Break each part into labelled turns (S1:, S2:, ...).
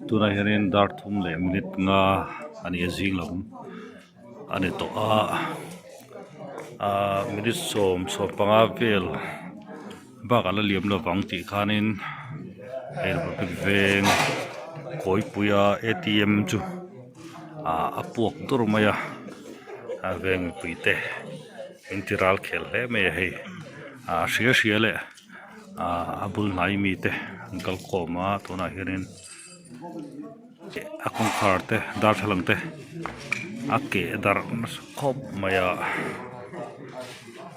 S1: Tunah hianin dar thum leh minute nga a ni a zing lam a ni tawh a ahh minute sawm sawmpanga vel bak a la liam lovang tih khanin hei republic veng kawipuia A T M chu ah a puak dur mai a a veng mipui te in ti ral khel hle mai a hei ah hria hria leh ah a bul hnai mi te an kal khawm a tunah hianin a kawngkhar te darthlalang te a keh darh nasa khawp mai a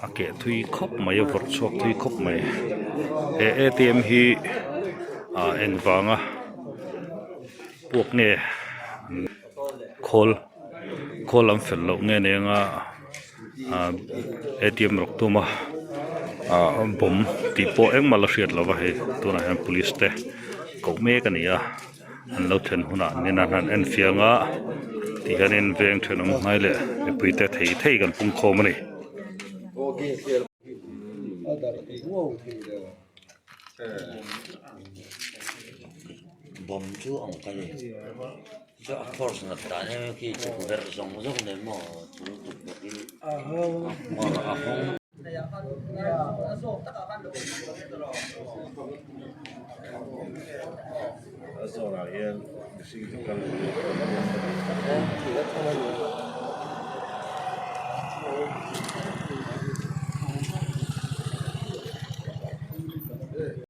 S1: a keh thui khawp mai a vawrh chhuak thui khawp mai he A T M hi ah engvanga puak nge khawl khawl an fel loh nge nia ah A T M rawk tum a ah bomb tih pawh engmah la hriat loh a hei tunah hian police te koh mek a ni a an lo thlen hunah nen an han en fiang a tihianin veng thenawm hnai leh mipui te thei thei kan pung khawm a ni.
S2: Bomb chu ang ka ni chu a force nat dan em em khi tukverh zawng zawng nen maw chu tukverh hi a hawng.